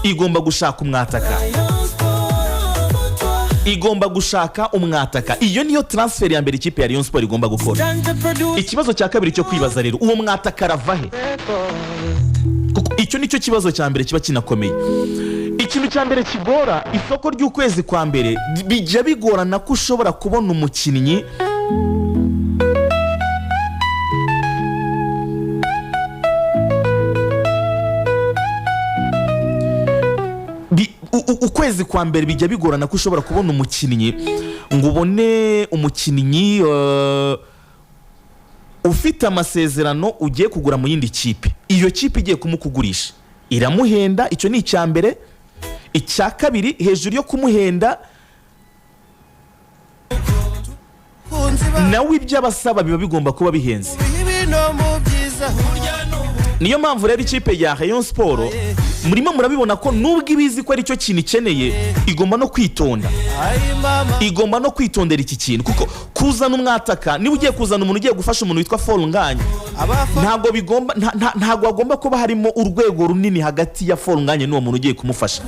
Igomba gushaka umwataka, igomba gushaka umwataka. Iyo niyo transfer ya mbere ikipe ya Rayon Sport igomba gukora. Ikibazo cya kabiri cyo kwibaza rero, uwo mwataka arava he? Kuko icyo nicyo kibazo cya mbere kiba kinakomeye. Ikintu cya mbere kigora isoko ry'ukwezi kwa mbere, bijya bigorana ko ushobora kubona umukinnyi ukwezi kwa mbere bijya bigorana ko ushobora kubona umukinnyi, ngo ubone umukinnyi ufite amasezerano ugiye kugura mu yindi kipe. Iyo kipe igiye kumukugurisha iramuhenda. Icyo ni icya mbere. Icya kabiri, hejuru yo kumuhenda, nawe ibyo abasaba biba bigomba kuba bihenze. Niyo mpamvu rero ikipe ya Rayon Sport, murimo murabibona ko nubwo ibizi ko aricyo kintu ikeneye, igomba no kwitonda, igomba no kwitondera iki kintu, kuko kuzana umwataka, niba ugiye kuzana umuntu ugiye gufasha umuntu witwa Fall Ngagne, ntabwo bigomba ntabwo hagomba kuba harimo urwego runini hagati ya Fall Ngagne n'uwo muntu ugiye kumufasha.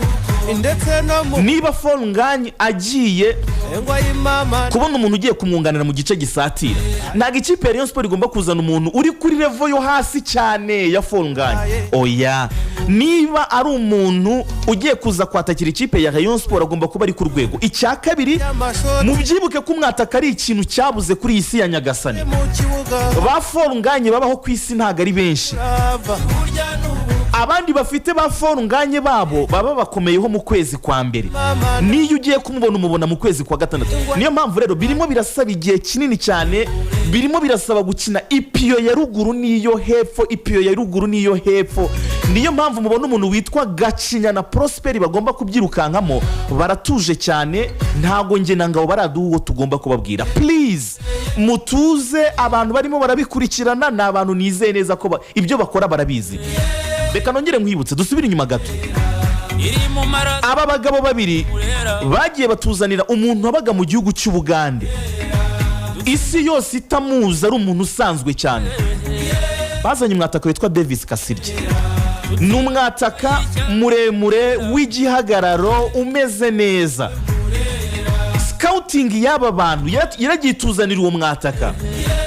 Ndetse no mu Niba Fall Ngagne agiye ngwa y'imama kubona umuntu ugiye kumwunganira mu gice gisatira, ntabwo ikipe ya Rayon Sport igomba kuzana umuntu uri kuri level yo hasi cyane ya Fall Ngagne. Oya, niba ari umuntu ugiye kuza kwatakira ikipe ya Rayon Sport, agomba kuba ari ku rwego. Icya kabiri, y'amashoti mubyibuke ko umwataka ari ikintu cyabuze kuri iyi si ya Nyagasani. Mu kibuga. Ba Fall Ngagne babaho ku isi ntabwo ari benshi. Ava. Abandi bafite ba Fall Ngagne babo baba bakomeyeho mu kwezi kwa mbere, niyo ugiye kumubona umubona mu kwezi kwa gatandatu. Niyo mpamvu rero birimo birasaba igihe kinini cyane, birimo birasaba gukina ipiyo ya ruguru n'iyo hepfo, ipiyo ya ruguru n'iyo hepfo. Niyo mpamvu mubona umuntu witwa Gacinya na Prosperi bagomba kubyirukankamo. Baratuje cyane, ntabwo njye na Ngabo baraduha uwo tugomba kubabwira. Please mutuze, abantu barimo barabikurikirana ni abantu nizeye neza ko ibyo bakora barabizi. Reka nongere nkwibutse, dusubire inyuma gato. Iri mu maraso. Aba bagabo babiri bagiye batuzanira umuntu wabaga mu gihugu cy'Ubugande, isi yose itamuzi, ari umuntu usanzwe cyane. Bazanye umwataka witwa Davis Kasirye. Ni umwataka muremure w'igihagararo, umeze neza. Scouting y'aba bantu yaragiye ituzanira uwo mwataka.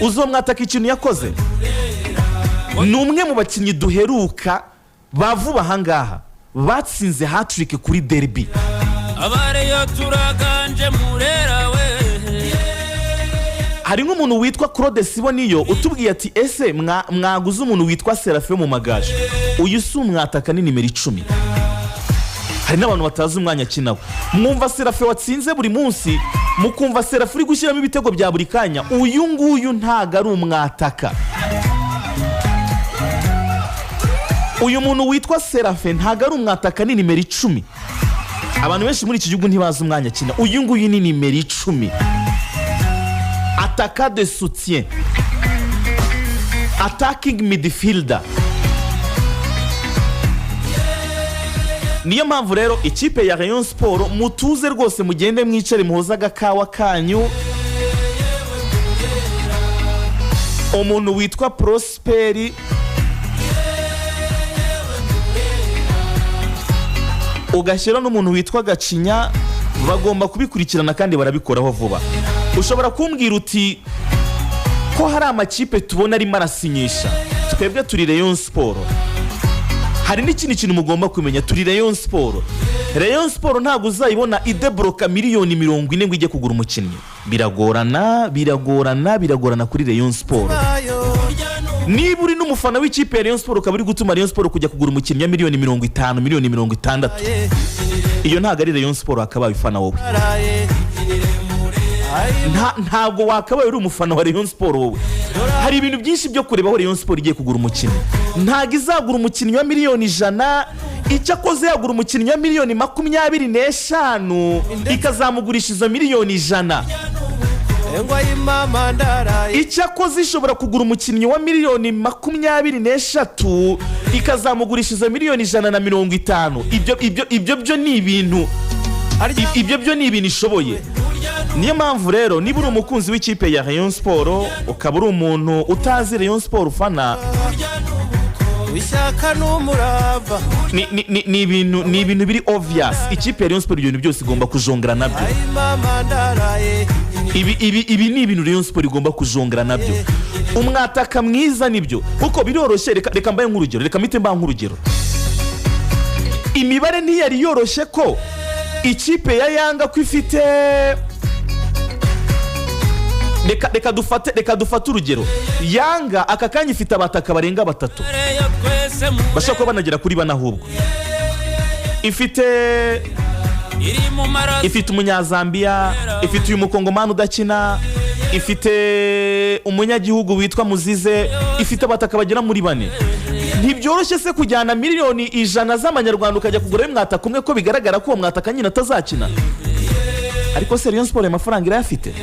Uzi uwo mwataka ikintu yakoze? Ni umwe mu bakinnyi duheruka ba vuba ahangaha batsinze hat-trick kuri derby. Abareyo turaganje, Murera we. Hari nk'umuntu witwa Claude Siboniyo utubwiye ati: "Ese mwaguze umuntu witwa Serafe mu Magaju?" Uyu si umwataka, ni nimero 10. Hari n'abantu batazi umwanya akinaho. Mwumva Serafe watsinze buri munsi, mukumva Serafe uri gushyiramo ibitego bya buri kanya. Uyu nguyu ntago ari umwataka. Uyu muntu witwa Serafe ntago ari umwataka, ni nimero 10. Abantu benshi muri iki gihugu ntibazi umwanya akina. Uyu nguyu ni nimero 10, attaquant de soutien, attacking midfielder. Niyo mpamvu rero ikipe ya Rayon Sport, mutuze rwose, mugende mwicare muhoze agakawa kanyu. Umuntu witwa Prosperi ugashyira n'umuntu witwa Gacinya bagomba kubikurikirana kandi barabikoraho vuba. Ushobora kumbwira uti: "Ko hari amakipe tubona arimo arasinyisha?" Twebwe turi Rayon Sport. Hari n'ikindi kintu mugomba kumenya: turi Rayon Sport. Rayon Sport ntabwo uzayibona ideboroka miliyoni 40 ngo ijye kugura umukinnyi. Biragorana, biragorana, biragorana kuri Rayon Sport. Niba uri n'umufana w'ikipe ya Rayon Sport, ukaba uri gutuma Rayon Sport kujya kugura umukinnyi wa miliyoni 50, miliyoni 60, iyo ntabwo ari Rayon Sport wakabaye ufana wowe. Ntabwo wakabaye uri umufana wa Rayon Sport wowe. Hari ibintu byinshi byo kurebaho. Rayon Sport igiye kugura umukinnyi, ntabwo izagura umukinnyi wa miliyoni 100. Icyo akoze, yagura umukinnyi wa miliyoni 25, ikazamugurisha izo miliyoni 100. Icyo akoze, ishobora kugura umukinnyi wa miliyoni 23, ikazamugurisha izo miliyoni 150. Ibyo byo ni ibintu, ibyo byo ni ibintu ishoboye. Niyo mpamvu rero niba uri umukunzi w'ikipe ya Rayon Sport, ukaba uri umuntu utazi Rayon Sport ufana Ishyaka n'umurava. Ni ibintu biri obvious. Ikipe ya Rayon Sport ibyo bintu byose igomba kujongera nabyo. Ayi mama, ndaraye. Ibi ni ibintu Rayon Sport igomba kujongera nabyo. Umwataka mwiza nibyo, kuko biroroshye. Reka mbaye nk'urugero, reka mpite mbaha nk'urugero. Imibare ntiyari yoroshye ko ikipe ya Yanga ko ifite, reka dufate urugero. Yanga aka kanya ifite abataka barenga batatu, Reyo twese bashobora kuba banagera kuri bane. Ahubwo ifite iri mu maraso. Ifite umunyazambiya, ifite uyu mukongomani udakina, ifite umunyagihugu witwa Muzize, ifite abataka bagera muri bane. Ntibyoroshye se kujyana miliyoni 100 z'amanyarwanda ukajya kugura mwataka umwe, ko bigaragara ko uwo mwataka nyine atazakina? Ariko se Rayon Sport ayo mafaranga irayafite?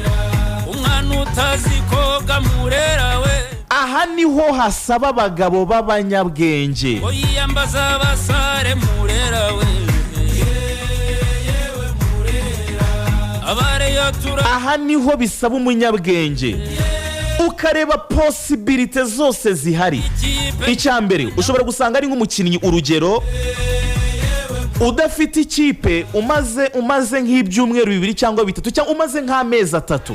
Umwana utazi koga, murera we. Aha niho hasaba abagabo b'abanyabwenge. Ngo yiyambaza abasare, murera we. Abareyo tura Aha niho bisaba umunyabwenge, ukareba possibilités zose zihari. Ikipe Icya mbere, ushobora gusanga ari nk'umukinnyi, urugero, udafite ikipe, umaze nk'ibyumweru 2 cyangwa 3 cyangwa umaze nk'amezi 3,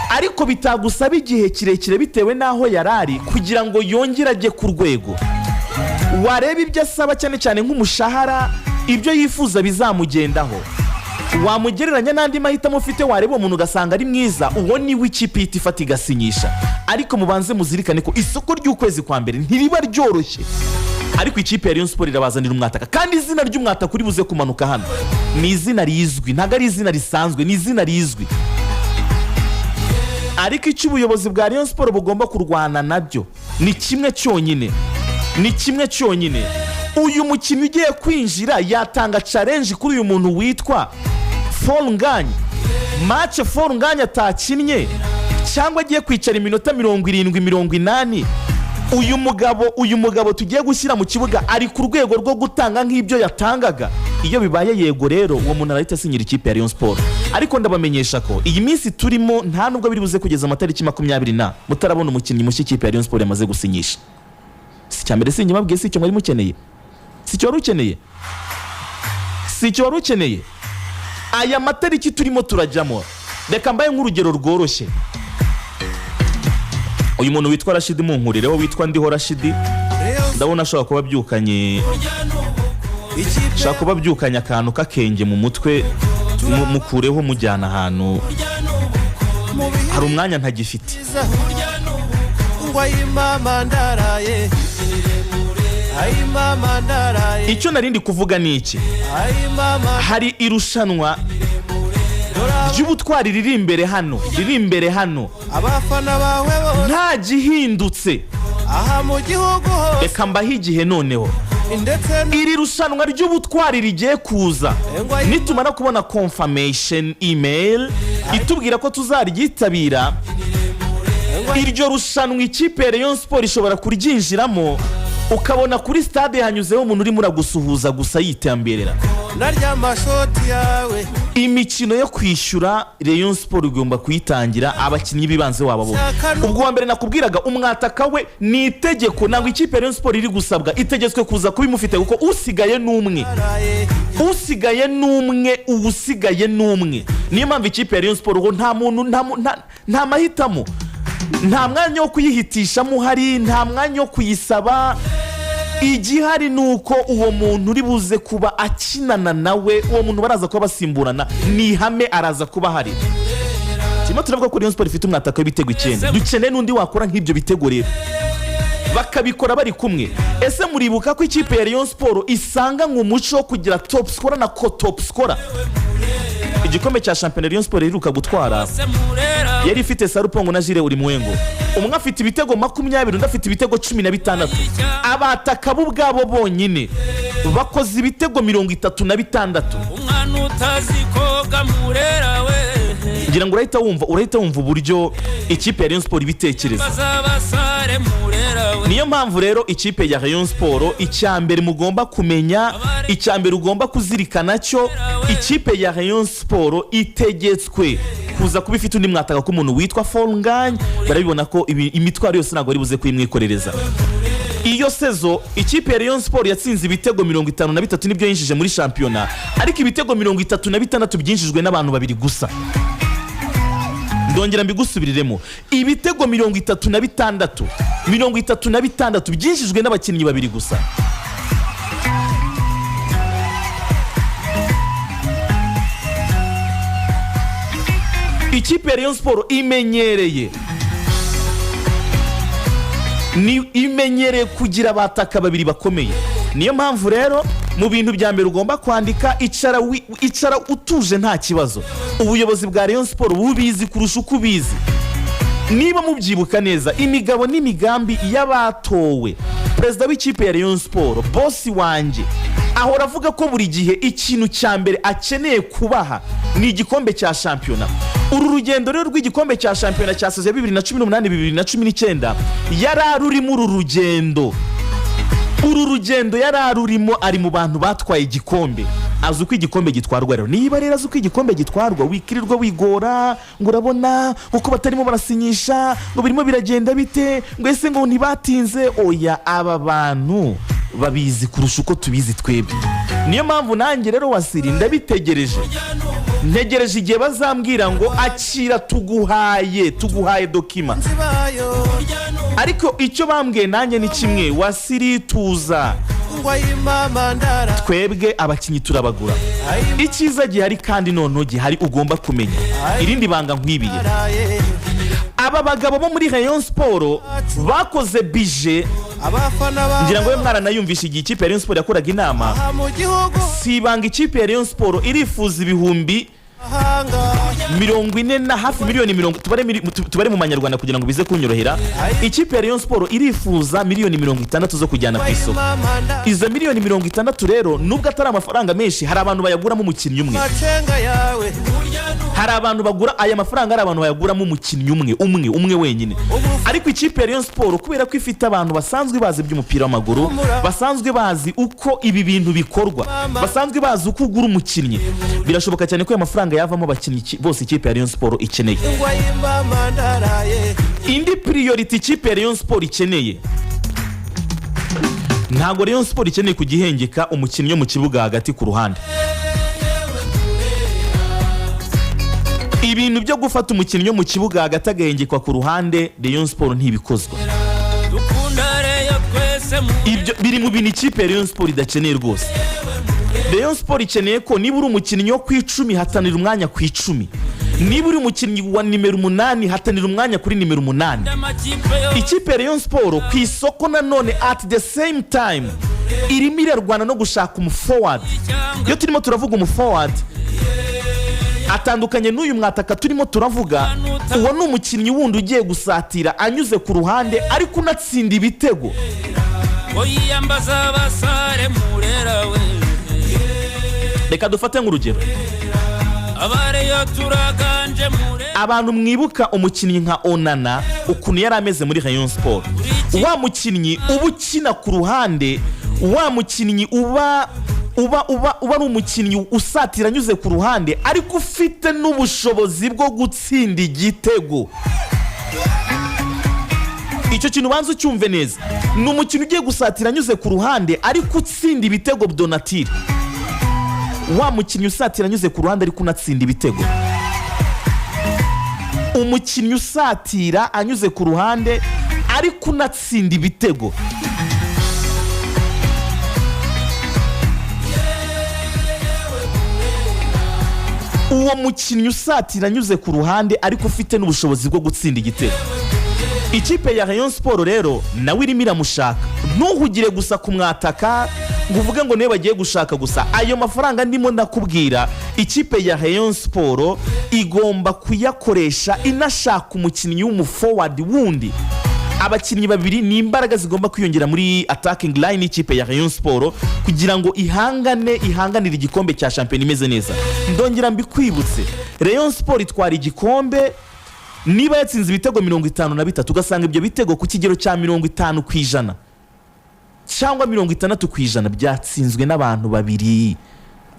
ariko bitagusaba igihe kirekire bitewe n'aho yari ari kugira ngo yongere ajye ku rwego. Wareba ibyo asaba, cyane cyane nk'umushahara, ibyo yifuza bizamugendaho, wamugereranya n'andi mahitamo ufite, wareba uwo muntu ugasanga ari mwiza, uwo niwe ikipe ihita ifata igasinyisha. Ariko mubanze muzirikane ko isoko ry'ukwezi kwa mbere ntiriba ryoroshye, ariko ikipe ya Rayon Sport irabazanira umwataka, kandi izina ry'umwataka uri buze kumanuka hano ni izina rizwi, ntabwo ari izina risanzwe, ni izina rizwi. Ariko icyo ubuyobozi bwa Rayon Sport bugomba kurwana nabyo ni kimwe cyonyine, ni kimwe cyonyine: uyu mukinnyi ugiye kwinjira yatanga challenge kuri uyu muntu witwa Fall Ngagne? Match Fall Ngagne atakinnye cyangwa agiye kwicara iminota 70, 80, uyu mugabo tugiye gushyira mu kibuga ari ku rwego rwo gutanga nk'ibyo yatangaga? Iyo bibaye yego rero, uwo muntu arahita asinyira ikipe ya Rayon Sport. Ariko ndabamenyesha ko iyi minsi turimo, nta nubwo biri buze kugeza amatariki 20 na mutarabona umukinnyi mushya ikipe ya Rayon Sport yamaze gusinyisha. Si icya mbere, si babwiye, si icyo mwari mukeneye, si icyo wari ukeneye, si icyo wari ukeneye. Aya matariki turimo turajyamo, reka mbaye nk'urugero rworoshye. Uyu muntu witwa Rashidi, munkurireho, witwa Ndiho Rashidi, ndabona ashobora kuba abyukanye, ashobora kuba abyukanye akantu k'akenge mu mutwe. Mukureho, mujyana ahantu hari umwanya ntagifite. Ngo ayi mama, ndaraye, ayi mama, ndaraye. Icyo narindi kuvuga ni iki? Ayi mama. Hari irushanwa ry'ubutwari riri imbere hano, riri imbere hano. Abafana bawe bose. Nta gihindutse. Aha mu gihugu hose. Reka mbahe igihe noneho. Ndetse Iri rushanwa ry'ubutwari rigiye kuza, nitumara kubona confirmation email itubwira ko tuzaryitabira, iryo rushanwa ikipe ya Rayon Sport ishobora kuryinjiramo, ukabona kuri stade hanyuzeho umuntu urimo uragusuhuza gusa yitemberera. Narya amashoti yawe. Imikino yo kwishyura Rayon Sport igomba kuyitangira abakinnyi b'ibanze wababona. Ubwo wa mbere nakubwiraga, umwataka we ni itegeko, ntabwo ikipe ya Rayon Sport iri gusabwa, itegetswe kuza kuba imufite, kuko usigaye ni umwe. Ndaraye. Usigaye ni umwe, uba usigaye ni umwe. Niyo mpamvu ikipe ya Rayon Sport ngo nta muntu, nta mahitamo, nta mwanya wo kuyihitishamo uhari, nta mwanya wo kuyisaba. Igihari ni uko uwo muntu uri buze kuba akinana nawe, uwo muntu baraza kuba basimburana, ni ihame araza kuba ahari. Turimo turavuga ko Rayon Sport ifite umwataka w'ibitego 9, dukeneye n'undi wakora nk'ibyo bitego rero, bakabikora bari kumwe. Ese muribuka ko ikipe ya Rayon Sport isanga mu muco wo kugira top scorer na co top scorer? Igikombe cya shampiyona Rayon Sport iheruka gutwara Se murera. yari ifite Sarupongo na Jire Ulimwengu, umwe afite ibitego 20, undi afite ibitego 16. Abataka bo ubwabo bonyine bakoze ibitego 36. Umwana utazi koga, murera we. Ngira ngo urahita wumva uburyo ikipe ya Rayon Sport ibitekereza. Bazabasare, murera we. Niyo mpamvu rero ikipe ya Rayon Sport, icya mbere mugomba kumenya, icya mbere ugomba kuzirikana cyo, ikipe ya Rayon Sport itegetswe kuza kuba ifite undi mwataka k'umuntu witwa Fall Ngagne. Barabibona ko imitwaro yose ntabwo bari buze kuyimwikorereza. Iyo saison ikipe ya Rayon Sport yatsinze ibitego 53, nibyo yinjije muri shampiyona, ariko ibitego 36 byinjijwe n'abantu babiri gusa. Ndongera mbigusubiriremo: ibitego 36, 36 byinjijwe n'abakinnyi babiri gusa. Ikipe ya Rayon Sport imenyereye, ni imenyereye kugira abataka babiri bakomeye. Niyo mpamvu rero mu bintu bya mbere ugomba kwandika, icara utuje, nta kibazo. Ubuyobozi bwa Rayon Sport bubizi kurusha uko ubizi. Niba mubyibuka neza, imigabo n'imigambi y'abatowe, perezida w'ikipe ya Rayon Sport, bosi wanjye, ahora avuga ko buri gihe ikintu cya mbere akeneye kubaha ni igikombe cya shampiyona. Uru rugendo rero rw'igikombe cya shampiyona cya saison ya 2018 2019, yari arurimo. Uru rugendo yari arurimo, ari mu bantu batwaye igikombe, azi uko igikombe gitwarwa. Rero niba rero azi uko igikombe gitwarwa, wikirirwa wigora ngo urabona uko batarimo barasinyisha, ngo birimo biragenda bite, ngo ese ngo ntibatinze. Oya, aba bantu babizi kurusha uko tubizi twebwe. Niyo mpamvu nanjye rero wasiri ndabitegereje, ntegereje igihe bazambwira ngo akira, tuguhaye document. Zibayo. Ariko icyo bambwiye nanjye ni kimwe: wasiri, tuza. Ngo ayimama ndara. Twebwe abakinnyi turabagura. Icyiza gihari kandi noneho gihari ugomba kumenya, irindi banga nkwibiye, Ayimaraye. aba bagabo bo muri Rayon Sport bakoze budget. Abafana bawe. Ngira ngo we mwaranayumvishe igihe ikipe ya Rayon Sport yakoraga inama. Aha mu gihugu. Si ibanga, ikipe ya Rayon Sport irifuza ibihumbi Ahanga. 40 na hafi miliyoni mirongo, tubare mu manyarwanda kugira ngo bize kunyorohera. Ikipe ya Rayon Sport irifuza miliyoni 60 zo kujyana ku isoko. Ayimama ndara. Izo miliyoni 60 rero, nubwo atari amafaranga menshi, hari abantu bayaguramo umukinnyi umwe. Macenga yawe. Hari abantu bagura aya mafaranga, hari abantu bayaguramo umukinnyi umwe, umwe umwe wenyine. Ariko ikipe ya Rayon Sport, kubera ko ifite abantu basanzwe bazi iby'umupira w'amaguru, basanzwe bazi uko ibi bintu bikorwa, basanzwe bazi uko ugura umukinnyi, birashoboka cyane ko aya mafaranga yavamo abakinnyi bose ikipe ya Rayon Sport ikeneye. Ngo ayimama ndaraye. Indi priority ikipe ya Rayon Sport ikeneye, ntabwo Rayon Sport ikeneye kugihengeka umukinnyi wo mu kibuga hagati ku ruhande. Ibintu byo gufata umukinnyi wo mu kibuga hagati agahengekwa ku ruhande, Rayon Sport ntibikozwa. Dukunda Rayon twese mu Ibyo biri mu bintu ikipe ya Rayon Sport idakeneye rwose. Rayon Sport ikeneye ko niba uri umukinnyi wo ku 10, hatanira umwanya ku 10. Niba uri umukinnyi wa nimero 8, hatanira umwanya kuri nimero 8. Amakipe yo Ikipe ya Rayon Sport ku isoko nanone, at the same time, irimo irarwana no gushaka umuforward. Cyangwa Iyo turimo turavuga umuforward, atandukanye n'uyu mwataka turimo turavuga. Uwo ni umukinnyi wundi ugiye gusatira anyuze ku ruhande, ariko unatsinda ibitego. Ngo yiyambaza abasare murera we. Reka dufate nk'urugero. Abareyo turaganje murera. Abantu mwibuka umukinnyi nka Onana, ukuntu yari ameze muri Rayon Sport, wa mukinnyi uba ukina ku ruhande, wa mukinnyi uba ari umukinnyi usatira anyuze ku ruhande, ariko ufite n'ubushobozi bwo gutsinda igitego. Icyo kintu ubanza ucyumve neza: ni umukino ugiye gusatira anyuze ku ruhande, ariko utsinda ibitego donatire. Wa mukinnyi usatira anyuze ku ruhande, ariko unatsinda ibitego. Umukinnyi usatira anyuze ku ruhande, ariko unatsinda ibitego. Uwo mukinnyi usatira anyuze ku ruhande, ariko ufite n'ubushobozi bwo gutsinda igitego, ikipe ya Rayon Sport rero nawe irimo iramushaka. Ntuhugire gusa kumwataka ngo uvuge ngo niwe bagiye gushaka gusa. Ayo mafaranga ndimo ndakubwira, ikipe ya Rayon Sport igomba kuyakoresha inashaka umukinnyi w'umuforward wundi. Abakinnyi babiri ni imbaraga zigomba kwiyongera muri attacking line y'ikipe ya Rayon Sport kugira ngo ihangane, ihanganire igikombe cya shampiyona imeze neza. Ndongera mbikwibutse: Rayon Sport itwara igikombe niba yatsinze ibitego 53, ugasanga ibyo bitego ku kigero cya 50% cyangwa 60% byatsinzwe n'abantu babiri.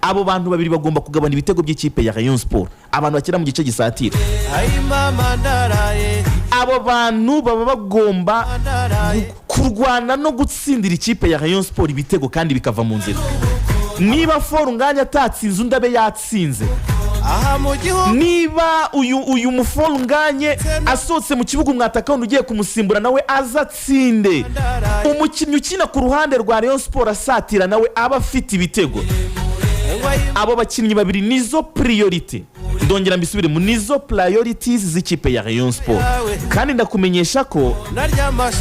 Abo bantu babiri bagomba kugabana ibitego by'ikipe ya Rayon Sport, abantu bakina mu gice gisatira. Ayi mama ndaraye. Abo bantu baba bagomba Ndaraye. kurwana no gutsindira ikipe ya Rayon Sport ibitego kandi bikava mu nzira. Niba Fall Ngagne atatsinze, undi abe yatsinze. Aha mu gihugu. Niba uyu mu Fall Ngagne asohotse mu kibuga, umwataka wundi ugiye kumusimbura nawe aza atsinde. Umukinnyi ukina ku ruhande rwa Rayon Sport asatira nawe aba afite ibitego. Abo bakinnyi babiri nizo priority. Ndongera mbisubiremo, nizo priorities z'ikipe ya Rayon Sport. Kandi ndakumenyesha ko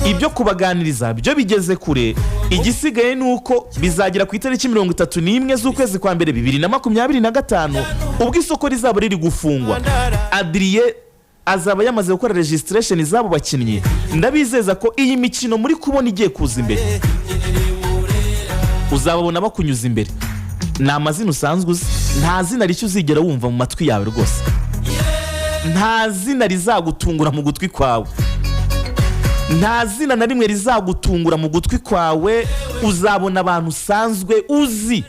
ibyo kubaganiriza byo bigeze kure. Igisigaye ni uko bizagera ku itariki 31 z'ukwezi kwa mbere 2025, ubwo isoko rizaba riri gufungwa, Adrien azaba yamaze gukora registration z'abo bakinnyi. Ndabizeza ko iyi mikino muri kubona igiye kuza imbere, uzababona bakunyuza imbere. Ni amazina usanzwe uzi, nta zina rishya uzigera wumva mu matwi yawe rwose. Nta zina rizagutungura mu gutwi kwawe, nta zina na rimwe rizagutungura mu gutwi kwawe. Uzabona abantu usanzwe uzi.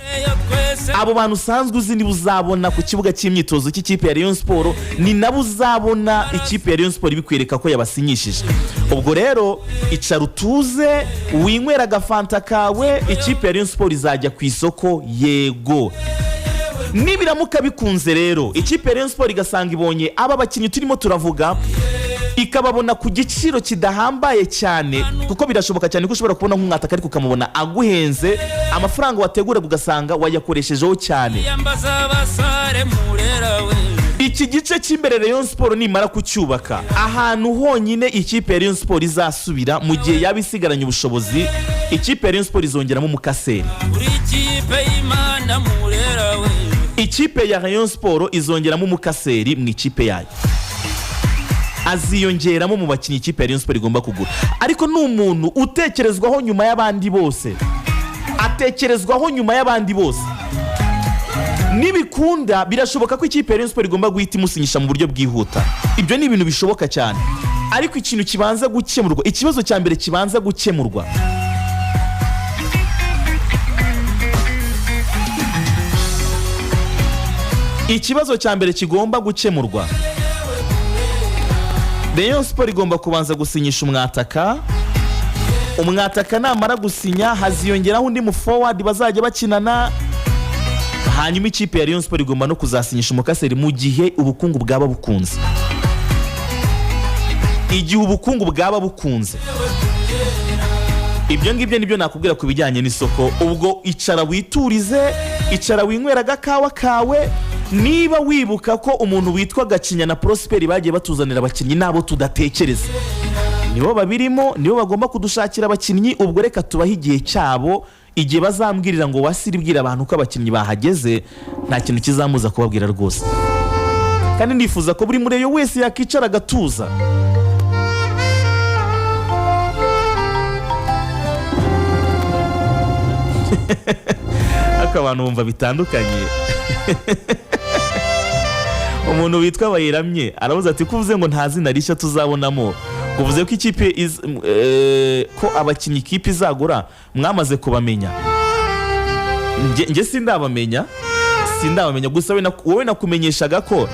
Abo bantu usanzwe uzi niba uzabona ku kibuga cy'imyitozo cy'ikipe ya Rayon Sport, ni nabo uzabona ikipe ya Rayon Sport ibikwereka ko yabasinyishije. Ubwo rero icara utuze, winywera agafanta kawe. Ikipe ya Rayon Sport izajya ku isoko, yego. Nibiramuka bikunze rero, ikipe ya Rayon Sport igasanga ibonye aba bakinnyi turimo turavuga, ikababona ku giciro kidahambaye cyane, kuko birashoboka cyane ko ushobora kubona nk'umwataka ariko ukamubona aguhenze, amafaranga wateguraga ugasanga wayakoreshejeho cyane. Yambaza abasare Murera we. Iki gice cy'imbere Rayon Sport nimara kucyubaka, ahantu honyine ikipe ya Rayon Sport izasubira mu gihe yaba isigaranye ubushobozi, ikipe ya Rayon Sport izongeramo umukaseri. Uri ikipe y'Imana Murera we. Ikipe ya Rayon Sport izongeramo umukaseri mu ikipe yayo, aziyongeramo mu bakinnyi ikipe ya Rayon Sport igomba kugura. Ariko ni umuntu utekerezwaho nyuma y'abandi bose, atekerezwaho nyuma y'abandi bose. Nibikunda, birashoboka ko ikipe ya Rayon Sport igomba guhita imusinyisha mu buryo bwihuta. Ibyo ni ibintu bishoboka cyane. Ariko ikintu kibanza gukemurwa, ikibazo cya mbere kibanza gukemurwa, ikibazo cya mbere kigomba gukemurwa, Rayon Sport igomba kubanza gusinyisha umwataka. Umwataka namara gusinya, haziyongeraho undi mu forward bazajya bakinana. Hanyuma ikipe ya Rayon Sport igomba no kuzasinyisha umukaseri mu gihe ubukungu bwaba bukunze, igihe ubukungu bwaba bukunze. Ibyo ngibyo nibyo nakubwira ku bijyanye n'isoko. Ubwo icara witurize, icara winywera agakawa kawe. Niba wibuka ko umuntu witwa Gacinya na Prosperi bagiye batuzanira abakinnyi n'abo tudatekereza, nibo babirimo, nibo bagomba kudushakira abakinnyi. Ubwo reka tubahe igihe cyabo. Igihe bazambwirira ngo wasire ibwira abantu ko abakinnyi bahageze, nta kintu kizamuza kubabwira rwose. Kandi nifuza ko buri mureyo wese yakicara agatuza. Ariko abantu bumva bitandukanye. Umuntu witwa Bayiramye aravuze ati: "Kuvuze ngo nta zina rishya tuzabonamo, kuvuze ko ikipe ko abakinnyi ikipe izagura mwamaze kubamenya." Njye sindabamenya, sindabamenya. Gusa wowe nakumenyeshaga ko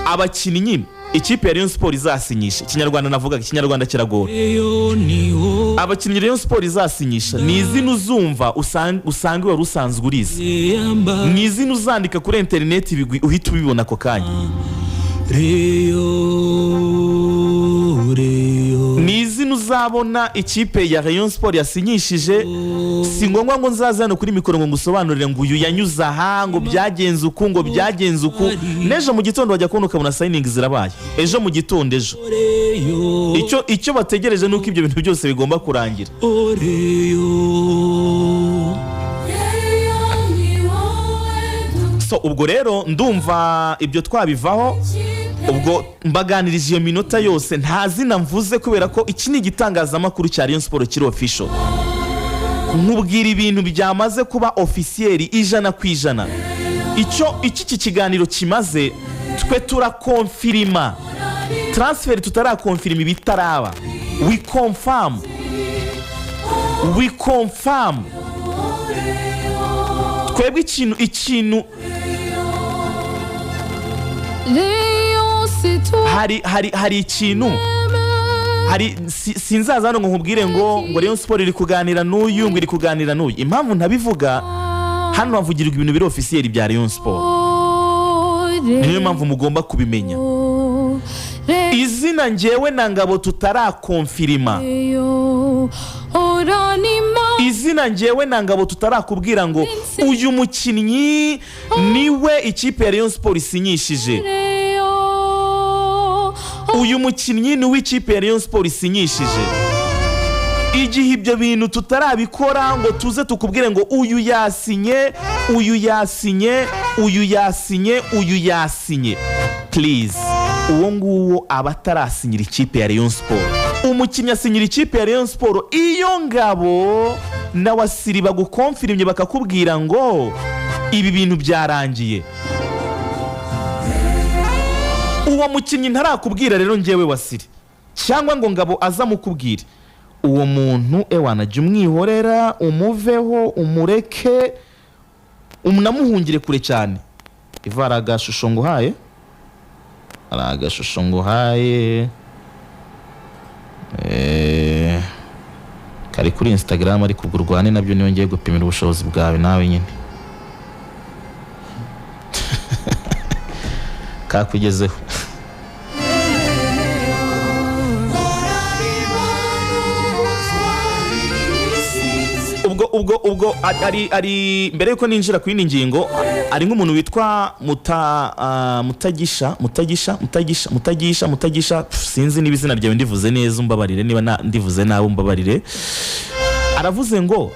abakinnyi ikipe ya Rayon Sport izasinyisha, Ikinyarwanda navugaga, Ikinyarwanda kiragora, abakinnyi Rayon Sport izasinyisha ni izina uzumva usange wari usanzwe urizi, ni izina uzandika kuri interineti ibigwi uhita ubibona ako kanya, ni izina uzabona ikipe ya Rayon Sport yasinyishije. Si ngombwa ngo nzaze hano kuri mikoro ngo ngusobanurire ngo uyu yanyuze aha, ngo byagenze uku, ngo byagenze uku. N'ejo mu gitondo wajya kubona ukabona signing zirabaye ejo mu gitondo ejo. Icyo bategereje ni uko ibyo bintu byose bigomba kurangira. So ubwo rero ndumva ibyo twabivaho. Ubwo mbaganirije iyo minota yose nta zina mvuze, kubera ko iki ni igitangazamakuru cya Rayon Sport kiri official. Nkubwira ibintu byamaze kuba officiel 100%. Icyo iki kiganiro kimaze, twe turakonfirima transfer, tutarakonfirima ibitaraba. We confirm, we confirm. Twebwe ikintu Léon, c'est toi. hari ikintu Hari sinzaza hano ngo nkubwire ngo Rayon Sport iri kuganira n'uyu, ngo iri kuganira n'uyu. Impamvu ntabivuga, hano havugirirwa ibintu biri officiel bya Rayon Sport, niyo mpamvu mugomba kubimenya. Izina ngewe na Ngabo tutarakonfirima, izina ngewe na Ngabo tutarakubwira ngo uyu mukinnyi niwe ikipe ya Rayon Sport isinyishije, uyu mukinnyi niwe ikipe ya Rayon Sport isinyishije, igihe ibyo bintu tutarabikora ngo tuze tukubwire ngo uyu yasinye, uyu yasinye, uyu yasinye, uyu yasinye, please, uwo nguwo aba atarasinyira ikipe ya Rayon Sport. Umukinnyi asinyira ikipe ya Rayon Sport iyo Ngabo na Wasiri bagukonfirimye, bakakubwira ngo ibi bintu byarangiye. Uwo mukinnyi ntarakubwira rero ngewe Wasiri cyangwa ngo Ngabo azamukubwire, uwo muntu ewana jya umwihorera, umuveho, umureke, unamuhungire kure cyane. Iva hari agashusho nguhaye, hari agashusho nguhaye kari kuri Instagram, ariko ubwo urwane nabyo, niyo ngiye gupimira ubushobozi bwawe nawe nyine kakugezeho. Ubwo ari mbere yuko ninjira ku yindi ngingo, ari nk'umuntu witwa Mutagisha, Mutagisha, Mutagisha, Mutagisha, Mutagisha. Sinzi niba izina ryawe ndivuze neza, umbabarire, niba ndivuze nabi umbabarire. Aravuze ngo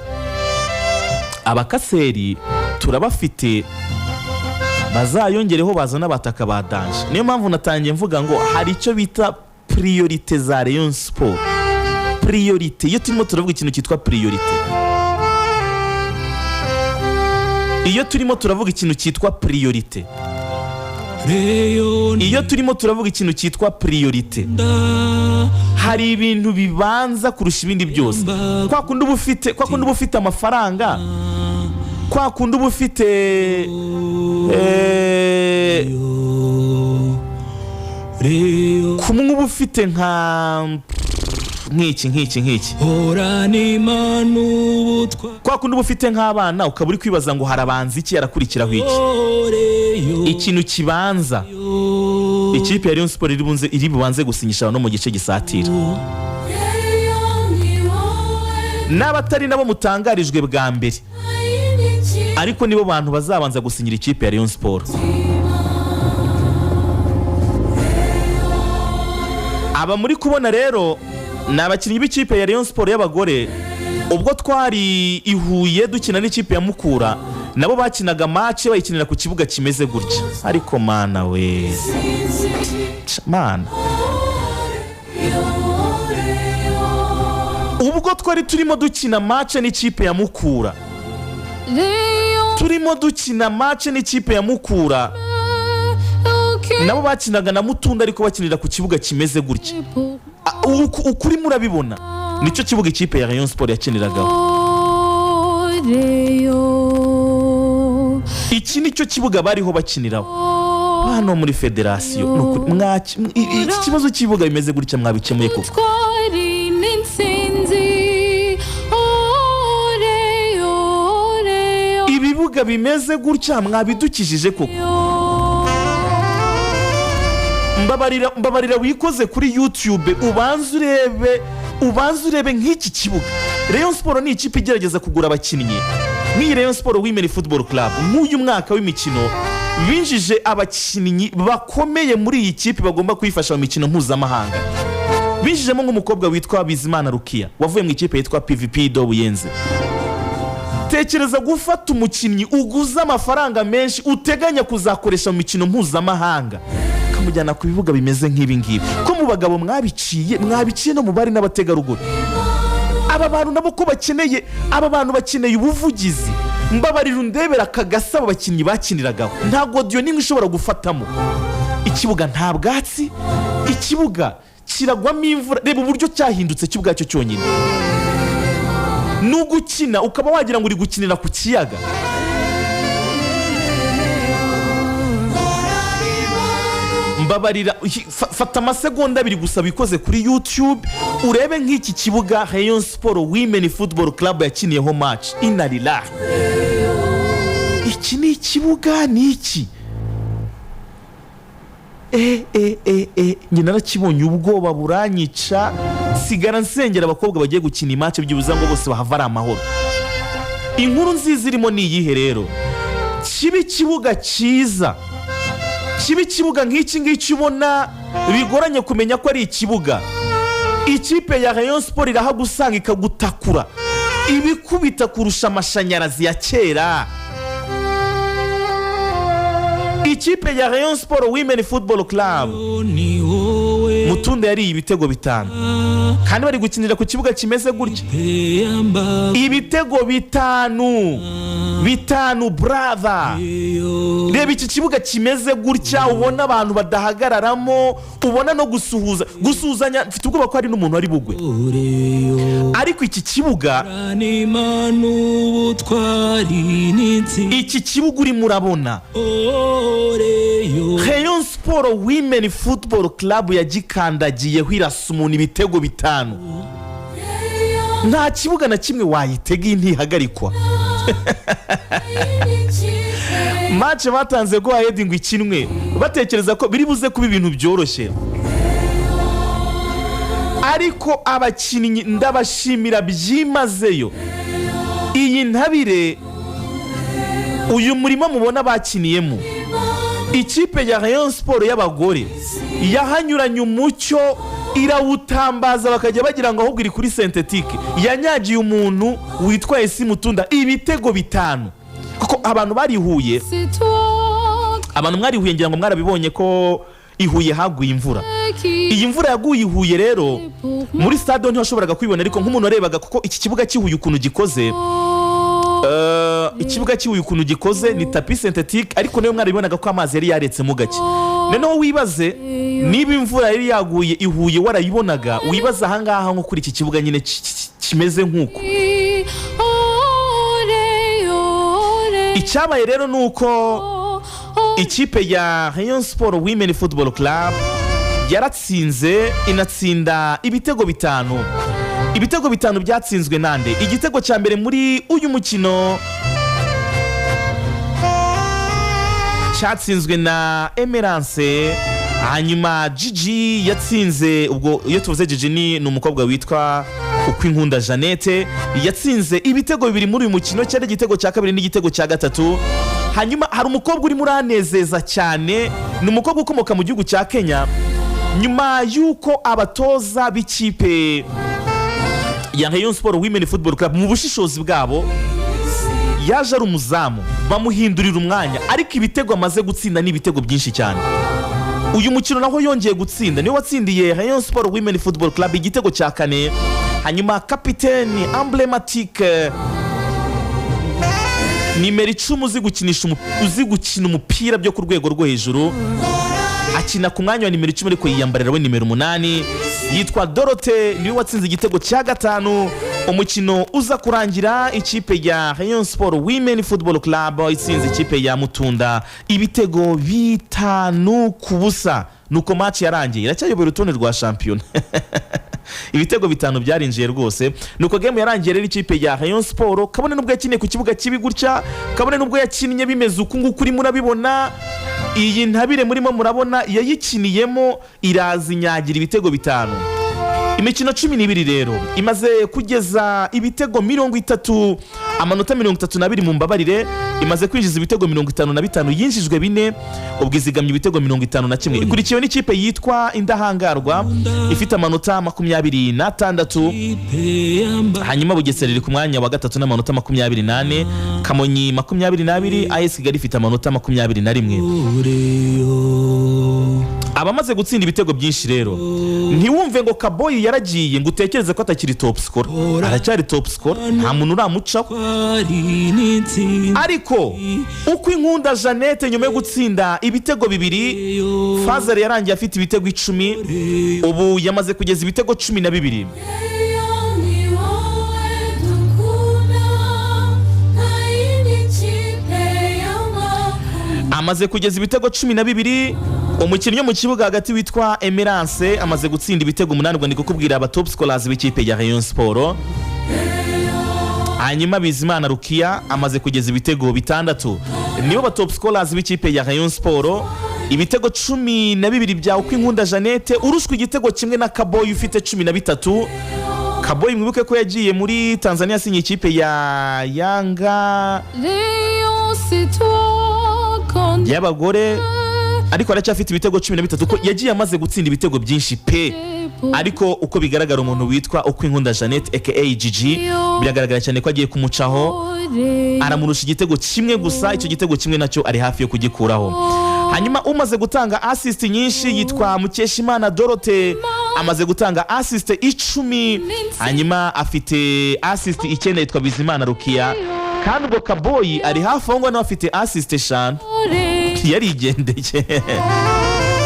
abakaseri turabafite, bazayongereho bazana abataka ba danger. Niyo mpamvu natangiye mvuga ngo hari icyo bita priorité za Rayon Sport. Priorité, iyo turimo turavuga ikintu cyitwa priorité, iyo turimo turavuga ikintu cyitwa priorité, iyo turimo turavuga ikintu cyitwa priorité, hari ibintu bibanza kurusha ibindi byose. Kwa kundi uba ufite amafaranga, kwa kundi uba ufite kumwe uba ufite nka nk'iki nk'iki nk'iki, kwa kundi uba ufite nk'abana, ukaba uri kwibaza ngo harabanza iki, harakurikiraho iki. Ikintu kibanza, ikipe ya Rayon Sport iri bubanze gusinyisha abantu mu gice gisatira, n'abatari nabo mutangarijwe bwa mbere, ariko nibo bantu bazabanza gusinyira ikipe ya Rayon Sport. Aba muri kubona rero ni abakinnyi b'ikipe ya Rayon Sport y'abagore. Ubwo twari i Huye dukina n'ikipe ya Mukura, nabo bakinaga match bayikinira ku kibuga kimeze gutya. Ariko mana we, mana, ubwo twari turimo dukina match n'ikipe ya Mukura, turimo dukina match n'ikipe ya Mukura, nabo bakinaga na Mutunda, ariko bakinira ku kibuga kimeze gutya. Ukuri murabibona, nicyo kibuga ikipe ya Rayon Sport yakiniragaho. Iki nicyo kibuga bariho bakiniraho hano muri federasiyo. Ni ukuri, iki kibazo cy'ibibuga bimeze gutya mwabikemuye koko? Ibibuga bimeze gutya mwabidukijije koko? Mbabarira, mbabarira, wikoze kuri YouTube ubanze urebe, ubanze urebe nk'iki kibuga. Rayon Sport ni ikipe igerageza kugura abakinnyi. Nk'iyi Rayon Sport Women Football Club, nk'uyu mwaka w'imikino binjije abakinnyi bakomeye muri iyi kipe bagomba kuyifasha mu mikino mpuzamahanga. Binjijemo nk'umukobwa witwa Bizimana Rukiya wavuye mu ikipe yitwa PVP do Buyenzi. Tekereza gufata umukinnyi uguze amafaranga menshi, uteganya kuzakoresha mu mikino mpuzamahanga, ukamujyana ku bibuga bimeze nk'ibi ngibi. Ko mu bagabo mwabiciye, mwabiciye no mu bari n'abategarugori, aba bantu nabo ko bakeneye, aba bantu bakeneye ubuvugizi. Mbabarira undebera aka gasabo abakinnyi bakiniragaho, nta godiyo n'imwe ishobora gufatamo. Ikibuga nta bwatsi, ikibuga kiragwamo imvura. Reba uburyo cyahindutse cyo ubwacyo cyonyine, nugukina ukaba wagira ngo uri gukinira ku kiyaga. Mbabarira, fata amasegonda 2 gusa wikoze kuri YouTube urebe nk'iki kibuga Rayon Sport Women Football Club yakiniyeho match. Inarira, iki ni ikibuga, ni iki? E e e e, njye narakibonye ubwoba buranyica, sigara nsengera abakobwa bagiye gukina i match byibuze ngo bose bahava ari amahoro. Inkuru nziza irimo ni iyihe rero? Kiba ikibuga cyiza, kiba ikibuga nk'iki ngiki ubona bigoranye kumenya ko ari ikibuga, ikipe ya Rayon Sport irahagusanga ikagutakura, ibikubita kurusha amashanyarazi ya kera. Ikipe ya Rayon Sport Women Football Club, Ni wowe. Mutunda yariye ibitego 5 kandi bari gukinira ku kibuga kimeze gutya. Yamba. Ibitego 5, 5, brother. Reba iki kibuga kimeze gutya, ubona abantu badahagararamo, ubona no gusuhuza, gusuhuzanya mfite ubwoba ko hari n'umuntu wari bugwe. Ariko iki kibuga, N'Imana, ubutwari n'intsinzi. iki kibuga urimo urabona, Rayon Sport Women Football Club yagikandagiyeho irasa umuntu ibitego 5. Nta kibuga na kimwe wayitega iyi ntihagarikwa. Match batanze go ahead ngo ikinwe batekereza ko biri buze kuba ibintu byoroshye, ariko abakinnyi ndabashimira byimazeyo. Iyi ntabire, uyu murima mubona bakiniyemo, ikipe ya Rayon Sport y'abagore yahanyuranye umucyo irawutambaza, bakajya bagira ngo ahubwo iri kuri synthétique. Yanyagiye umuntu witwa Esi Mutunda ibitego 5, kuko abantu barihuye, abantu mwarihuye ngira ngo mwarabibonye ko i Huye haguye imvura. Iyi mvura yaguye i Huye rero, muri stade ntiwashoboraga kubibona, ariko nk'umuntu warebaga, kuko iki kibuga cy'i Huye ukuntu gikoze, ikibuga cy'i Huye ukuntu gikoze ni tapis synthétique, ariko niyo mwarabibonaga ko amazi yari yaretsemo gake. Noneho wibaze niba imvura yari yaguye i Huye warayibonaga, wibaze ahangaha nko kuri iki kibuga nyine kimeze nk'uko. Icyabaye rero ni uko ikipe ya Rayon Sport Women Football Club yaratsinze, inatsinda ibitego 5. Ibitego 5 byatsinzwe nande? Igitego cya mbere muri uyu mukino cyatsinzwe na Emerance, hanyuma Gigi yatsinze. Ubwo iyo tuvuze Gigi ni umukobwa witwa Ukwinkunda Jeannette, yatsinze ibitego 2 muri uyu mukino, cyari igitego cya kabiri n'igitego cya gatatu. Hanyuma hari umukobwa urimo uranezeza cyane, ni umukobwa ukomoka mu gihugu cya Kenya. Nyuma y'uko abatoza b'ikipe ya Rayon Sport Women Football Club mu bushishozi bwabo, yaje ari umuzamu bamuhindurira umwanya, ariko ibitego amaze gutsinda ni ibitego byinshi cyane. Uyu mukino naho yongeye gutsinda, niwe watsindiye Rayon Sport Women Football Club igitego cya kane. Hanyuma kapiteni emblématique, nimero 10, uzi gukina umupira byo ku rwego rwo hejuru, akina ku mwanya wa nimero 10 ariko yiyambarira we nimero 8, yitwa Dorote, niwe watsinze igitego cya gatanu. Umukino uza kurangira ikipe ya Rayon Sport Women Football Club itsinze ikipe ya Mutunda ibitego 5 ku busa. Nuko match yarangiye, iracyayobora urutonde rwa shampiyona. Ibitego 5 byarinjiye rwose. Nuko game yarangiye rero, ikipe ya Rayon Sport, kabone nubwo yakiniye ku kibuga kibi gutya, kabone nubwo yakinnye bimeze uku nguku urimo urabibona, iyi ntabire murimo murabona yayikiniyemo, iraza inyagira ibitego 5. Imikino 12 rero imaze kugeza ibitego 30, amanota 32 mu mbabarire. Imaze kwinjiza ibitego 55, yinjijwe 4, ubwo izigamye ibitego 51. Ikurikiwe n'ikipe yitwa Indahangarwa ifite amanota 26. Hanyuma Bugesera iri ku mwanya wa gatatu n'amanota 24, Kamonyi 22, AS Kigali ifite amanota 21. Abamaze gutsinda ibitego byinshi rero, ntiwumve ngo Kaboyi yaragiye ngo utekereze ko atakiri top scorer. Aracyari top scorer, nta muntu uramucaho. Ariko uko Inkunda Jeannette, nyuma yo gutsinda ibitego 2, fazari yarangiye afite ibitego 10, ubu yamaze kugeza ibitego 12. Ni wowe dukunda, nta yindi kipe y'amakuru. Amaze kugeza ibitego 12. Umukinnyi wo mu kibuga hagati witwa Emerance amaze gutsinda ibitego 8. Ubwo ndi kukubwira aba top scorers b'ikipe ya Rayon Sport. Hanyuma Bizimana Rukiya amaze kugeza ibitego 6. Nibo ba top scorers b'ikipe ya Rayon Sport. Ibitego 12 bya Ukwinkunda Jeannette, urushwa igitego kimwe na Kaboyi ufite 13. Kaboyi mwibuke ko yagiye muri Tanzania, asinye ikipe ya Yanga Rayon, c'est toi qu'on y'abagore, ariko aracyafite ibitego 13, ko yagiye amaze gutsinda ibitego byinshi pe. Ariko uko bigaragara, umuntu witwa Ukwinkunda Jeannette aka Gigi, biragaragara cyane ko agiye kumucaho. Aramurusha igitego kimwe gusa. Icyo gitego kimwe nacyo ari hafi yo kugikuraho. Hanyuma umaze gutanga assist nyinshi yitwa Mukeshimana Dorote, amaze gutanga assist 10. Hanyuma afite assist 9 yitwa Bizimana Rukiya. Kandi ubwo Kaboyi ari hafi aho ngaho, nawe afite assist 5, yarigendeye.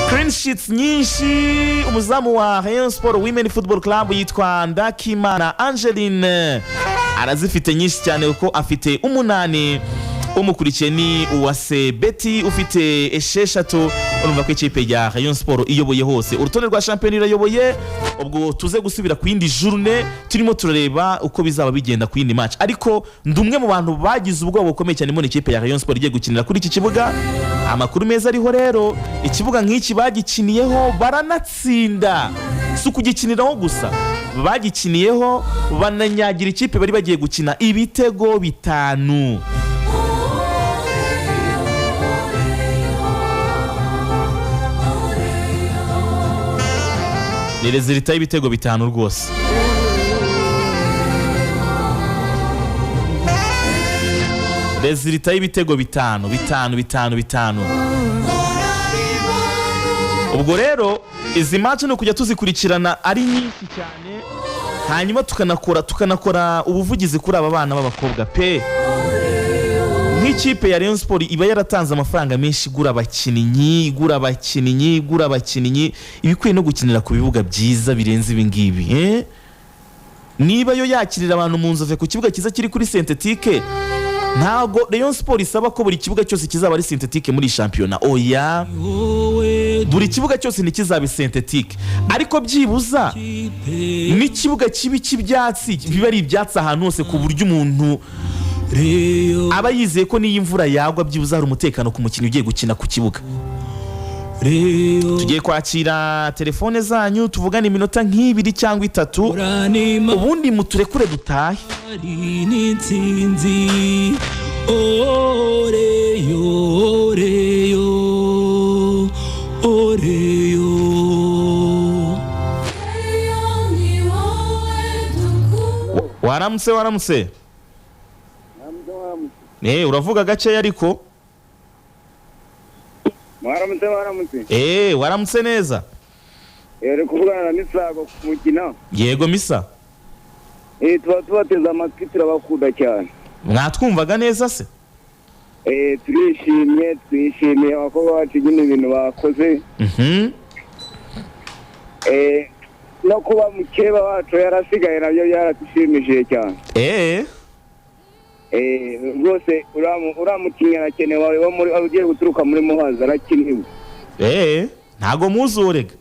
Clean sheets nyinshi, umuzamu wa Rayon Sport Women Football Club yitwa Ndakimana Angeline, arazifite nyinshi cyane kuko afite 8. Umukurikiye ni Uwase Betty ufite 6. Urumva ko ikipe ya Rayon Sport iyoboye hose, urutonde rwa shampiyona irayoboye. Ubwo tuze gusubira ku yindi journée, turimo turareba uko bizaba bigenda ku yindi match. Ariko ndi umwe mu bantu bagize ubwoba bukomeye cyane mbona ikipe ya Rayon Sport igiye gukinira kuri iki kibuga. Amakuru meza ariho rero, ikibuga nk'iki bagikiniyeho baranatsinda. Si ukugikiniraho gusa, bagikiniyeho bananyagira ikipe bari bagiye gukina ibitego 5. Ni résultat y'ibitego 5 rwose. Résultat y'ibitego 5, 5, 5, 5. Ubwo rero izi match ni ukujya tuzikurikirana ari nyinshi cyane, hanyuma tukanakora ubuvugizi kuri aba bana b'abakobwa pe. Nk'ikipe ya Rayon Sport iba yaratanze amafaranga menshi igura abakinnyi, igura abakinnyi, igura abakinnyi, ibikwiye no gukinira ku bibuga byiza birenze ibi ngibi, eh? Niba yo yakirira abantu mu Nzove ku kibuga cyiza kiri kuri synthétique, ntabwo Rayon Sport isaba ko buri kibuga cyose kizaba ari synthétique muri shampiyona. Oya, buri kibuga cyose ntikizabe synthétique, ariko byibuza n'ikibuga kibi cy'ibyatsi biba ari ibyatsi ahantu hose, ku buryo umuntu aba yizeye ko n'iyo imvura yagwa byibuze hari umutekano ku mukinnyi ugiye gukina ku kibuga. Tugiye kwakira telefone zanyu, tuvugane iminota nk'ibiri cyangwa 3, ubundi muturekure dutahe. N'intsinzi, oreyo, oreyo, oreyo. Ni wowe dukunda. Waramutse, waramutse. Uravuga gakeya ariko. Mwaramutse, mwaramutse. Waramutse neza. Uri kuvugana na Misago ku mukino. Yego Misa. Tuba tubateze amatwi, turabakunda cyane. Mwatwumvaga neza se? Turishimye, twishimiye abakobwa bacu nyine ibintu bakoze. No kuba mukeba wacu yarasigaye nabyo byaradushimishije cyane. Rwose uriya mukinnyi arakenewe, wo muri ugiye guturuka muri Muhazi arakenewe. Ntago muzurega.